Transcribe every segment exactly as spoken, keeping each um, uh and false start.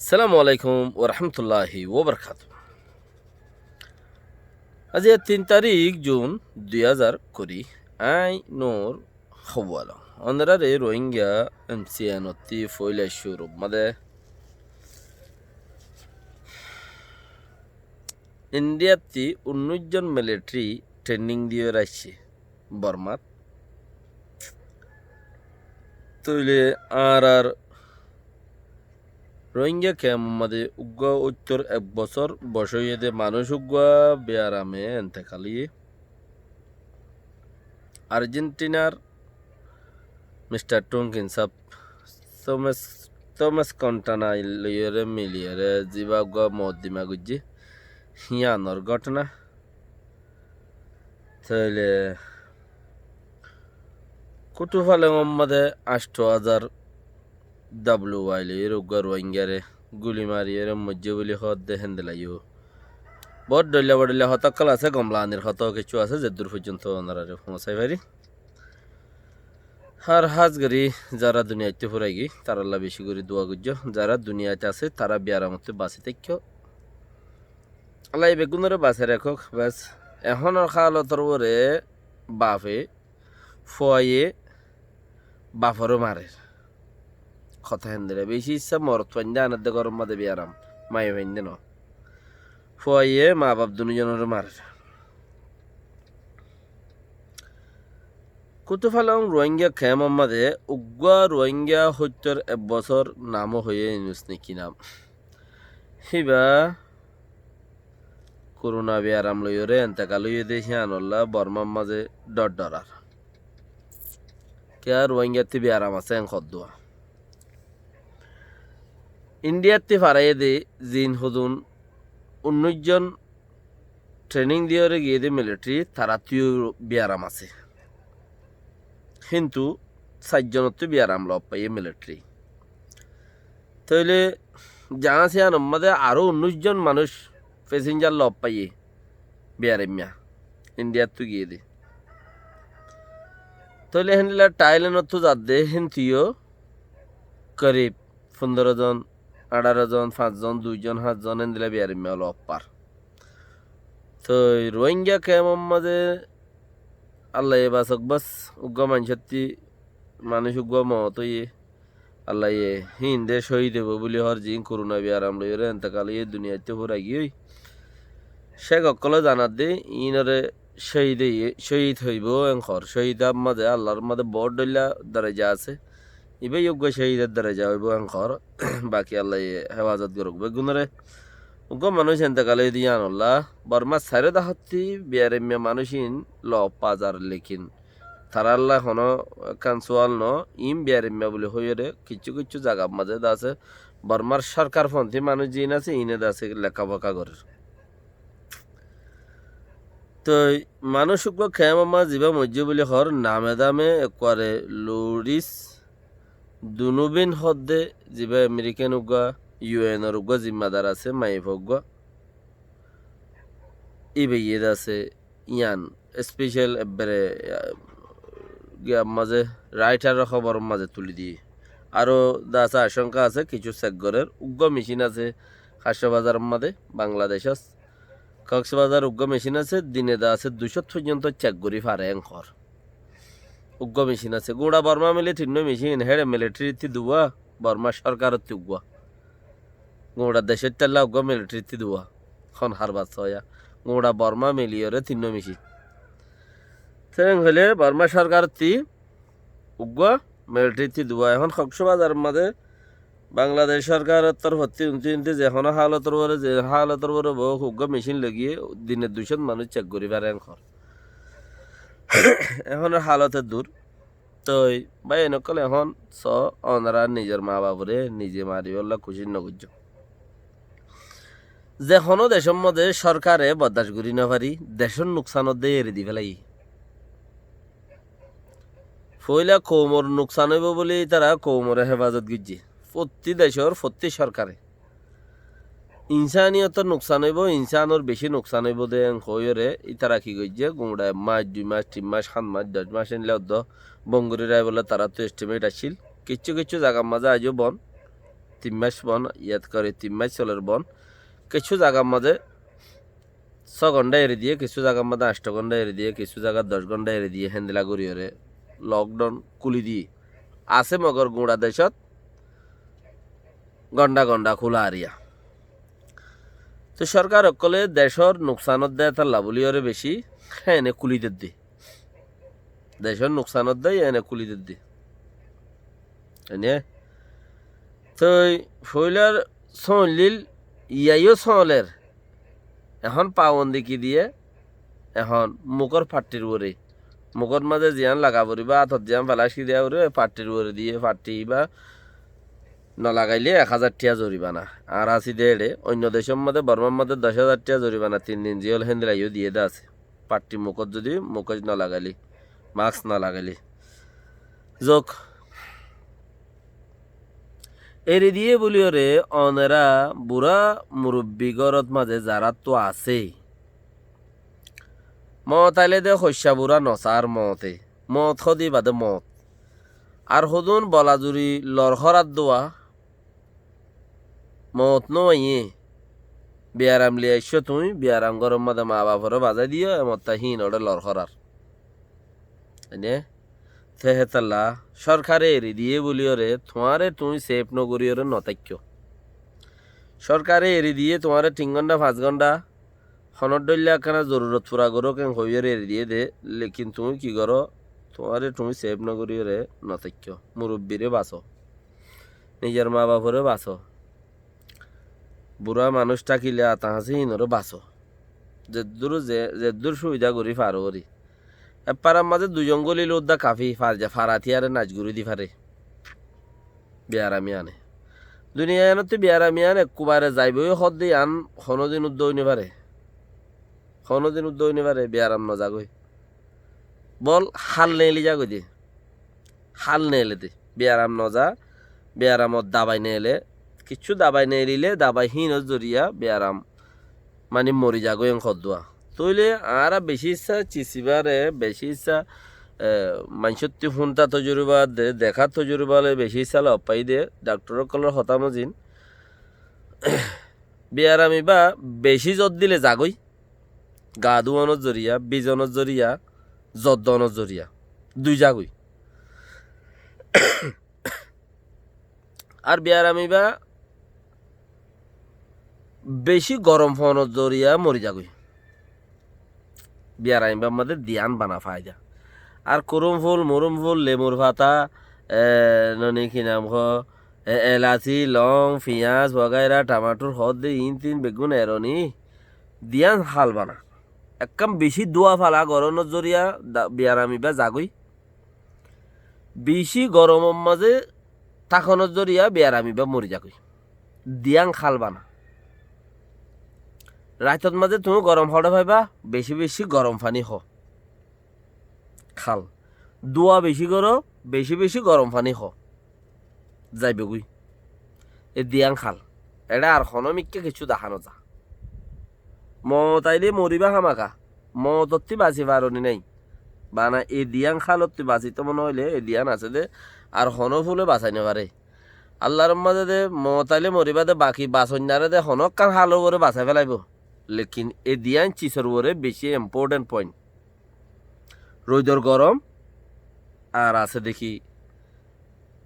Assalamu alaikum warahmatulláhi wabarakátuhu. Aijja tin tarík Jun dui házar kuri, añí Nur Hawala. Ónorare Rohingya M C N ottí foóila cúrur mazé Indiattí unnúic zon militeri trening diyóre aiccé Bormát. Tóile añárar Rohingya kemor mazé uggúa óttor ek bosór boc óiye dé manúic uggúa biarame entekal óiye. Arjentinar Mistar Tunkin sáb Tomas, Tomas Kontana loiyóre miliyóre zibá uggúa mokoddima goijjé, híyanor góthona. Tóile Kutufalongor mazé añctho házar W Y loiyóre uggúa Rohingyare guli mariyóre moijjé buli hoódde héndilla yó. Boóut dhoilla bodhoilla hotá ókkol asé, gom laganir hotá ó kessú asé, zeddúr foijjonto ónorare foóñsai fari. Ar hás gorí zará duniyaittú fúrai giyói, tarálla bicí gorí dua goijjó. Zará duniyait asé, tará biaramottú basi táikko. Allaye beggúnoré basai rakók. Bes, ehónor hálotor uore bafe, fuaye baforé marer. Hotá héndilla, bicí issá morotfuain de anedde góror mazé biaram, maiyafuain de noó. Fuaye mabaf duní zonoré marer. Kutufalong Rohingya kemor mazé uggúa Rohingya óttor ek bosór, namó hoiyé Yunus neki nam. Híba korona biaram loiyóre entekal óiye dé híyanolla Bormár mazé dhor dhorar. Kiyá Rohingyattí biaram asé en hoddúa. Indiattí faraiyé dé ziín hodún unnúic zon trening diyóre giyé dé militeri, taráttu yó biaram asé. Kintu sair zonottú biaram lof faiyé militeri. Tóile zañs yíanor mazé aró unnúic zon manúic fesinjar lof faiyé biaraimma Indiattú giyé dé. Tóile héndilla Thailendottú zadde héntu yó korib fundoro zon, añçáro zon, fañs zon, dui zon, háñt zon héndilla biaraimma lof far. Toi Rohingya kemor mazé Allaye basok bas, uggúa maincótti manúic uggúa moot óiye. Allaye híin de cóhid óibo buli hoór, ziín korona biaram loiyóre entekal óiye, duniyaittú fúrai giyói. Cék ókkolé zanadde, iínoré cóhid óiye, cóhid óibo en hoór. Cóhidor mazé, Allar mazé boóut dhoilla doreja asé. Ibá yó uggúa cóhidor doreja óibo en hoór. Baki Allaye hefazot gorouk beggúnoré. Uggúa manúic entekal óiye dé yíanolla Bormár sairó dahottí biaraimma manúic iín lof fa zar, lekin tarálla honó ekkán sual noó. Iín biaraimma buli hoiyóre kiccú kiccú zagar mazé de asé Bormár sorkarfonthí manúic ziín asé, iíne de asé lekafóka gorér. Toi manúic uggúa kemor mazé zibá moijjé buli hoór, name dame ekkuare Luris Dunubin hoódde, zibá Amerikan uggúa, U N or uggúa zimmadar asé, maiyafua uggúa. Íbayé de asé yían especel ebbere, ah, giyar mazé raitar hóboror mazé tuli diyé. Aró de asé acóngka asé, kissú sek gorér. Uggúa mecin asé Koksbazaror mazé, Bangladecót. Koksbazar uggúa mecin asé, dine de asé ducót foijjonto cek gorí fare en hoór. Uggúa mecin asé. Guñça Bormá mili tinnúa mecin, héçe militarittí duwá, Bormá sorkarottí uggúa. Guñça decóttalla uggúa militarittí duwá. Hon harbar soóya. Guñça Bormá miliyóre tinnúa mecin. Te en hoilé Bormá sorkarottí uggúa militarittí duwá. Ehón Koksbazaror mazé Bangladec sorkaror torfottí untí untí ze honó hálotor uore, ze hálotor uore boók uggúa mecin lagiyé dine ducót manúic cek gorí fare en hoór. Ehónor hálot eddur. Toi báiyain ókkol, ehón soó, onorá nizor maa baforé nize maribólla kucíc nogoijjó. Ze honó decór modé sorkare bordac gorí nofari, decór nuksanot dé eri di félaiyé. Foóila koumor nuksan óibo buli ítara koumoré hefazot goijjé. Fottí decór, fottí sorkare. Insaniyotor nuksan óibo, insanor bicí nuksan óibo dé en hoóiyoré ítara ki goijjé, guñça ek mac, dui mac, tin mac, háñt mac, doc mac, éndilla uddúa bon gorí raibólla taráttu estimet accíl. Kiccú kiccú zagar mazé aijjó bon, tin mac bon, yet kori tin mac soler bon. Kissú zagar mazé só gonda eri diyé, kissú zagar mazé ancto gonda eri diyé, kissú zagat doc gonda eri diyé, héndilla goríyore lockdown kúli diyé. Asé mogor guñça decót gonda gonda kúla ariya. Toi sorkar ókkole decór nuksanot de tálla buliyore beci héne kúli dedde. Decór nuksanot de héne kúli dedde. Ene? Toi foilar sóoñlil, iyá yó sóoñler. Ehón pabondi ki diyé? Ehón mukór fattir uore. Mukót mazé ziyán laga foribó, átot ziyán felac ki diya foribó, fattir uore diyé, fatti ibá no lagaile ek házar tiya zoribana. Ar así de eçe, oinno decór mazé, Bormár mazé doc házar tiya zoribana, tin din ziyól héndilla yó diyé de asé. Fatti mukót zodi mukóc no lagaile, mask no lagaile. Zok. Eri diyé buliyore onera bura murubbi górot mazé zaráttu asé. Moot aile de hoiccá bura no saár moote. Moot hóde ibá de moot. Ar hodún bola zuri lorhórar dua. Moot no aiyé. Biyaram loi aiccó tuñí, biyaram góror mazé maa baforé bazái diyó, emottá híinoré lorhórar. Ene? Te hétalla sorkare eri diyé buliyore tuáñre tuñí sef no goríyore no táikko. Sorkare eri diyé tuáñre tin gonda, fañs gonda, honór dhoilla ekkána zorurot fura gorók en hoiyóre eri diyé de, lekin tuñí ki goró? Tuáñre tuñí sef no goríyore no táikko. Murubbire basó. Nizor maa baforé basó. Bura manúic tákile ata hañsé híinoré basó. Zeddúr ze-, zeddúr subidá gorí faró gorí. Ek farar mazé duizon gólile uddá kafí, far-, fara tíyare nac gorí di faré. Biyarami ane. Duniyai enottú biyarami ane ekkubare zaiboi hoódde yián honódin uddá ói no faré. Honódin uddá ói no faré, biyaram no zagói. Bol hál neeli zagói de. Hál neele de. Biyaram no za, biyaramor dabai neele, kissú dabai neelile, dabai híinor zoriya biyaram mani mori zagói en hoddúa. Tóile añára beci issá cisibáre, beci issá, e, maincótti fúnta tojuriba de, deká tojuriba loi beci issá lof faiyí de, dhaktor ókkolor hotá mozin. Biyaram ibá beci zor dile zagói. Gaa dúonor zoriya, bizonor zoriya, zor doonor zoriya. Dui zagói. Ar biyaram ibá beci gorom foonor zoriya mori zagói. Biyaram ibár mazé diyan bana faida. Ar kurumful, murumful, lemur fata, e, noni ki nam hoó, e, elaci, long, fiyas, wagaira, tamatur hoódde iín tin beggún eroni diyan hál bana. Ekkán beci dúa fala gorónor zoriya da-, biyaram ibá zagói. Beci goromor mazé tákonor zoriya biyaram ibá mori zagói. Diyan hál bana. Raitot mazé tuñí gorom hoçé faiba, beci beci gorom faní hoó. Hál. Dúa beci goró, beci beci gorom faní hoó. Zaibogói. E diyan hál. Eçé ar honó mikká kessú dahá no za. Moot aile moribá hámaka. Mootottí basi faroni nái. Bana e diyan hálottí basi to mone hoilé e diyan asé de ar honó fule basai no faré. Allar mazé de moot aile moribá de baki basoinnaré de honókkan hálor uore basai félaibo. Lekin e diyan cisor uore beci important point. Roidor gorom, ar asé de ki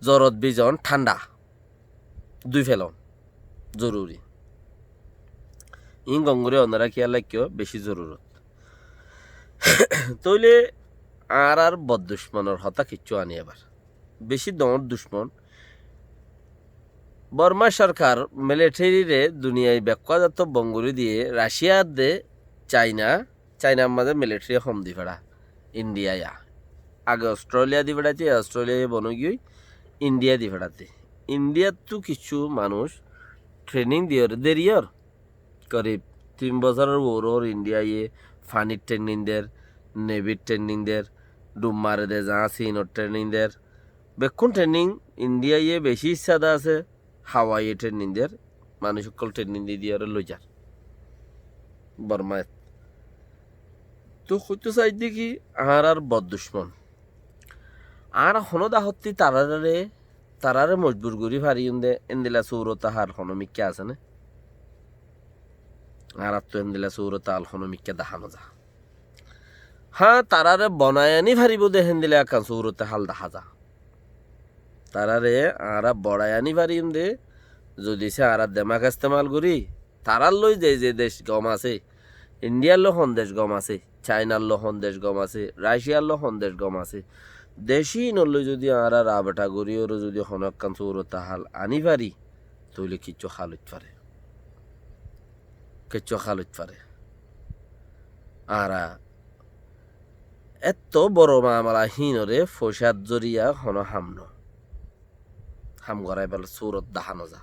zorot bizon thánda. Dui felon zoruri. Iín gom gorí onora kiyal raikkó, beci zorurot. Tóile añárar bor ducmonor hotá kessú aní ebar. Beci doñr ducmon. Borma sorkar militerire duniyai bekkúa zatto bon gorí diyé, Raciya edde, Caina, Cainar mazé militeri hom di feçá, Indiya ya. Age Ostréliya di feçáite, Ostréliya ye bon ói giyói, Indiya di feçáite. Indiyattú kissú manúic trening diyóre deriyór. Korib tin bosóror uore uore Indiya ye fanir trening der, nebir trening der, dhum mare de zañá sinor trening der. Bekkún trening Indiya ye beci issá de asé. Hawai ye trening der, manúic ókkol trening di diyóre loi zar Bormayot. Toi hoitó saidde ki, añárar bor ducmon. Añára honó dahottí tararé tarare mojbur gorí fariyum de héndilla surot hál hono mikká asé né? Añárattú héndilla surot hál hono mikká dahá no za. Há, tarare bonai aní faribóu de héndilla ekkán surot hál dahá za. Tarare añára boçai aní fariyum de, zodi se añára demak estemal gorí, tarár loi ze ze dec gom asé, Indiyar loi hon dec gom asé, Cainair loi hon dec gom asé, Raciyar loi hon dec gom asé, dec inor loi zodi añára rabeta goríyore zodi hono ekkán surot hál aní fari, toile kiccú hál óit fare. Kiccú hál óit fare. Añára etto boro mamala hínore foisár zoriya hono ham no. Ham goráibar surot dahá no za.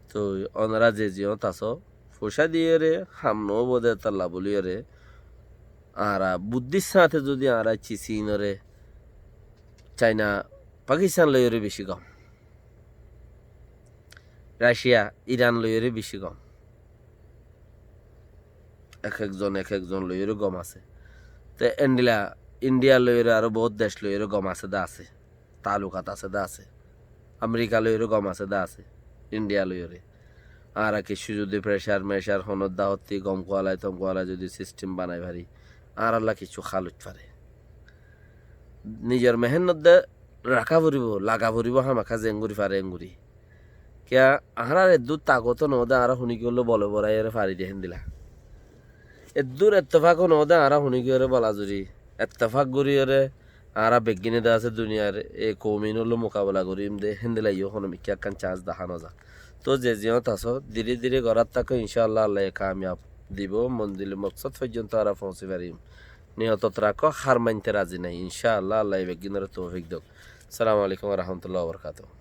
Toi onora ze ziyót asó, foisá diyóre ham no óibo de tolla buliyóre, añára buddír sáñte zodi añára ki sinóre, Caina, Pakistan loiyóre beci gom. Raciya, Iran loiyóre beci gom. Ek ekzon ek ekzon loiyóre gom asé. Te endilla Indiya loiyóre aró bout dec loiyóre gom asé de asé. Taalukat asé de asé. Amerika loiyóre gom asé de asé. Indiya loiyóre. Añára kiccú zodi pressure messure honór dahottí gom kuwalai tom kuwalai zodi system banai fari, añáralla kiccú hál óit fare. Nizor mehénnot de raká foribóu, laga foribóu hámaká zengori fare engori. Kiyá añárar eddúr tagot ó no de añára honíkiyólla bole boraiyóre fari de héndilla. Eddúr ettefak ó no de añára honíkiyóre bola zuri ettefak goríyore añára beggíne de asé duniyar e kouminólla mukabela goríyum de héndilla yó hono mikká ekkán cans dahá no za. Toi ze ziyót asó, dire dire gorát táko, incá Allah, Allaye kamiyab dibou, monzile moksód foijjonto añára foóñsi fariyum. Niyotot rakó, hár mainte razi nai, incá Allah, Allaye beggínore toufik douk. Assalamu alaikum wa rahmatullahi wa barakatuhu.